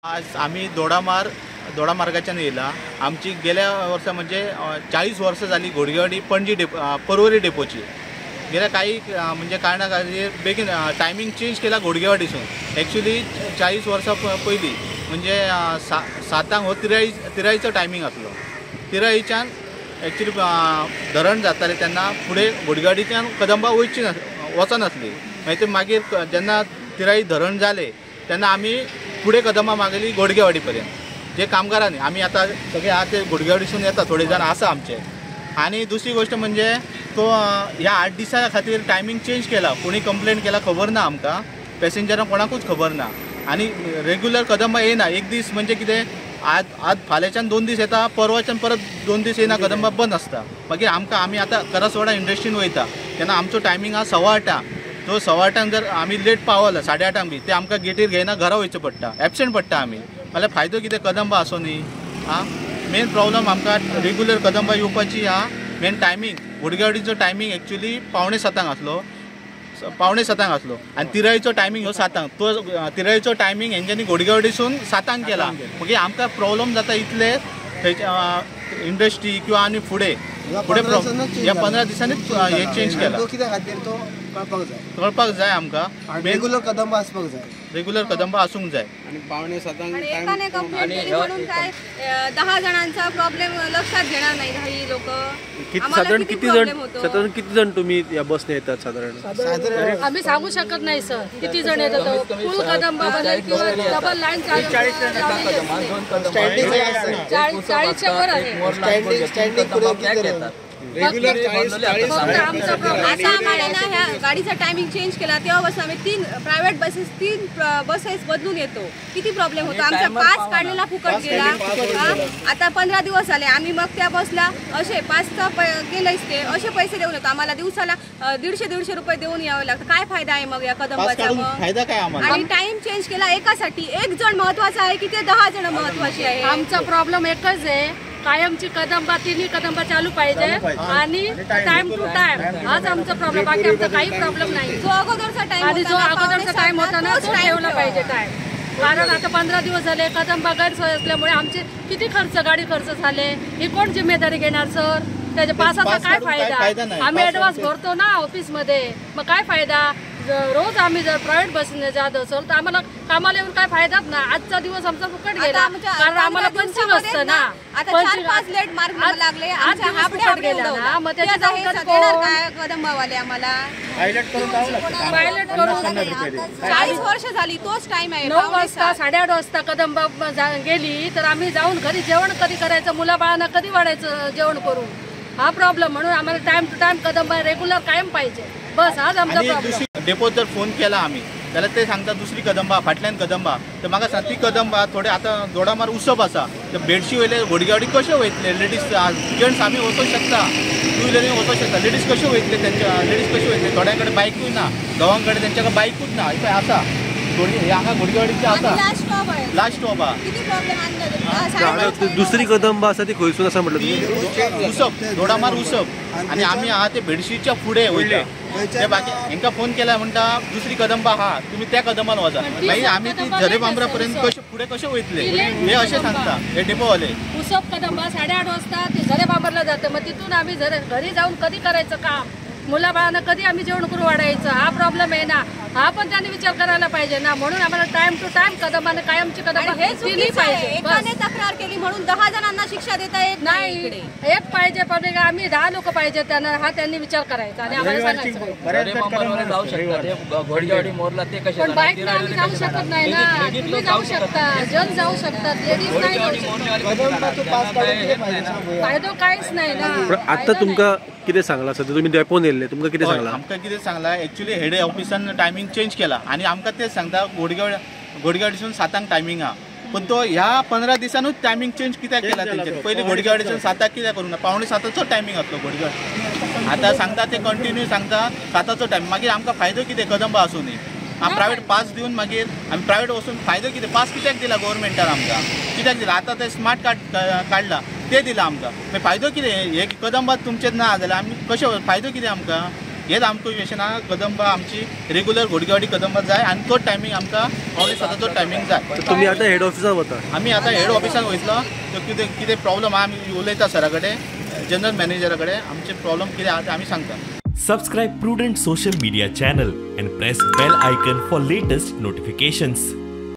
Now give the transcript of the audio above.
आज आमी दोडामार्गाच्यान येयला. आमची गेल्या वर्सा म्हणजे 40 वर्सां जाली घोडगेवाडी पणजी पर्वरी डेपोची. गेल्या काही म्हणजे कारणा खातीर बेगीन टायमींग चेंज केला घोडगेवाडीसून. एक्चुली 40 वर्सां पयलीं म्हणजे 7 हो तिराईचो टायमींग आसलो. तिराईच्यान एक्चुली धरण जातालें तेन्ना फुडें घोडगेवाडीच्यान कदंबा वयची वचनासली. मागीर ते मागीर जेन्ना तिराई धरण जालें तेन्ना आमी फुडें कदंबा मागयली घोडगेवाडी पर्यंत. जे कामगारांनी आमी आतां सगळे आहा ते घोडगेवाडीसून येता, थोडे जाण आसा आमचे. आनी दुसरी गोश्ट म्हणजे तो ह्या 8 दिसां खातीर टायमींग चेंज केला. कोणी कंप्लेन केला खबर ना आमकां, पॅसेंजरांक कोणाकूच खबर ना. आनी रेगुलर कदंबा येयना. एक दीस म्हणजे कितें आज आज फाल्यांच्यान 2 दीस येता, परवाच्यान परत 2 दीस येयना, कदंबा बंद आसता. मागीर आमकां आमी आतां करासवाडा इंडस्ट्रीन वयता तेन्ना आमचो टायमींग आहा 8:15. तो 8:15 जर आमी लेट पावला 8:30 बी ते आमकां गेटीर घेयना, घरा वयचें पडटा, एबसेंट पडटा आमी. जाल्यार फायदो कितें कदंबा आसूं न्ही. आं मेन प्रॉब्लम आमकां रेगुलर कदंबा येवपाची आहा. मेन टायमींग घोडगेवाडीचो टायमींग एक्चुली 6:45 आसलो, 6:45 आसलो आनी तिराईचो टायमींग हो 7. तो तिराईचो टायमींग हेंच्यांनी घोडगेवाडीसून 7 केला. मागीर आमकां प्रॉब्लम जाता इतले थंयच्या इंडस्ट्री किंवा आनी फुडें फुडें ह्या 15 दिसांनीच हे चेंज केला. कित्या खातीर तो कळपाक जाय, कळपाक जाय आमकां. रेगुलर कदंबा आसपाक जाय, रेगुलर कदंबा आसूंक जाय. आनी 6:45 एकाने कंप्लेंट केली म्हणून काय 10 जणांचा प्रॉब्लेम लक्षात घेणार नाही ही लोक. साधारण किती जण, साधारण किती जण तुम्ही या बसने येतात साधारण? आम्ही सांगू शकत नाही सर किती जण येतात. फुल कदंबा बनेल किंवा डबल लाईन 40च्या वर आहे. स्टँडिंग रेग्युलर आता आम्हाला ना ह्या गाडीचा टायमिंग चेंज केला तेव्हापासून आम्ही 3 प्रायव्हेट बसेस 3 बसेस बदलून येतो. किती प्रॉब्लेम होतो. आमचा पास काढलेला फुकट गेला. आता 15 दिवस झाले आम्ही मग त्या बसला असे पासचा गेलेच ते असे पैसे देऊन येतो. आम्हाला दिवसाला 150-150 रुपये देऊन यावं लागतं. काय फायदा आहे मग या कदंबाचा? मग फायदा काय आम्हाला? आणि टाइम चेंज केला एकासाठी, एक जण महत्वाचा आहे की ते 10 जण महत्वाचे आहे. आमचा प्रॉब्लेम एकच आहे, कायमची कदंबा, 3 कदंबा चालू पाहिजे आणि टाइम टू टाइम. हाच आमचा प्रॉब्लेम, बाकी आमचा काही प्रॉब्लेम नाही. जो अगोदरचा टाइम आणि जो अगोदरचा टाइम होता ना तो ठेवला पाहिजे टाइम. कारण आता 15 दिवस झाले कदंबा गैरसोय असल्यामुळे आमचे किती खर्च, गाडी खर्च झाले. ही कोण जिम्मेदारी घेणार सर? त्याच्या पासाचा काय फायदा? आम्ही ऍडव्हान्स भरतो ना ऑफिसमध्ये, मग काय फायदा? रोज आम्ही जर प्रायव्हेट बसने जात असेल तर आम्हाला कामाला येऊन काय फायदाच ना. आजचा दिवस आमचा फुकट गेला, कारण आम्हाला पंचिंग असतं ना. आता 4-5 लेट मार्क लागले, आज दिवस फुकट गेला ना. मग त्याच्या कदंबावाले आम्हाला पायलट करून 40 वर्ष झाली तोच टाइम आहे. 9 वाजता 8:30 वाजता कदंबा गेली तर आम्ही जाऊन घरी जेवण कधी करायचं, मुलाबाळांना कधी वाढायचं जेवण करून? हा प्रॉब्लेम. म्हणून आम्हाला time to time Kadamba regular कायम पाहिजे, बस हाच आमचा प्रॉब्लेम. डेपोत जर फोन केला आम्ही जाल्यार ते सांगता दुसरी कदंबा, फाटल्यान कदंबा. तर म्हाका सांग ती कदंबा थोडे आतां दोडामार उसप आसा, तर बेडशी वयले घोडगेवाडी कशे वयतले लेडीज? जेंट्स आमी वचोंक शकता, टू व्हिलरीन वचोंक शकता, लेडीज कशे वयतले? तेंच्या लेडीज कशे वयतले? थोड्यां कडेन बायकूय ना, घोवां कडेन तेंच्या कडेन बायकूच ना. हे पळय आसा हांगा घोडगेवाडीचे आसा लास्ट स्टॉप आहा. दुसरी कदंबा आसा ती खंयसून आसा म्हटलं तुम्ही? उसप, दोडामार उसप. आनी आमी आहा ते भेडशीच्या फुडें वयता. ते बाकी हेंका फोन केला म्हणटा दुसरी कदंबा आहा, तुमी त्या कदंबान वचा. मागीर आमी ती झरे बांबरा पर्यंत कशे फुडें कशे वयतले हे अशें सांगता हे डेपोवाले. उसप कदंबा 8:30 वाजता ती झरे बांबरला जाते, मग तिथून आम्ही घरी जाऊन कधी करायचं काम? मुलाबाळांना कधी आम्ही जेवण करून वाढायचं? हा प्रॉब्लेम आहे ना. हा पण त्यांनी विचार करायला पाहिजे ना. म्हणून आम्हाला टाइम टू टाइम कदंबाने कायमची कदंबा दिली पाहिजे. एकाने तक्रार केली म्हणून 10 जणांना शिक्षा देता येत नाही. एक पाहिजे पब्लिक, आम्ही 10 लोक पाहिजे त्यांना. हा त्यांनी विचार करायचा आणि आम्हाला सांगायचं. पण बाईक आम्ही जाऊ शकत नाही ना. तुम्ही जाऊ शकता, जण जाऊ शकतात, लेडीज नाही जाऊ शकत. फायदो काहीच नाही ना. आता तुमका कितें सांगला सर? तुम्ही डेपोन येयल्ले, तुमकां कितें सांगला? आमकां कितें सांगला, एक्चुली हेड ऑफिसान टायमींग चेंज केला आनी आमकां तें सांगता घोडगेवाडीसून 7 टायमींग आहा. पण तो ह्या 15 दिसांनूच टायमींग चेंज कित्याक केला तेंच्यानी? पयलीं घोडगेवाडीसून 7 कित्याक करूंक ना? 6:45 टायमींग आसलो घोडगेवाडी. आतां सांगता ते कंटिन्यू सांगता 7 टायम. मागीर आमकां फायदो कितें कदंबा आसूं न्ही? प्रायवेट पास दिवन मागीर आमी प्रायवेट वचून फायदो कितें? पास कित्याक दिला गोवोरमेंटान आमकां? कित्याक दिला? आतां ते स्मार्ट कार्ड काडला ते दिला आमकां, मागीर फायदो कितें? हे कदंबा तुमचें ना जाल्यार आमी कशें फायदो कितें आमकां? हेच आमकां क्वेशन आहा. कदंबा आमची रेगुलर घोडगेवाडी कदंबा जाय आनी तो टायमींग आमकां 6:45 टायमींग जाय. तुमी आतां हेड ऑफिसान वता? आमी आतां हेड ऑफिसान वयतलो. तो कितें कितें प्रॉब्लम आहा आमी उलयता सरा कडेन, जनरल मॅनेजरा कडेन, आमचे प्रॉब्लम कितें आहा ते आमी सांगता. Subscribe Prudent social media channel and press bell icon for latest notifications.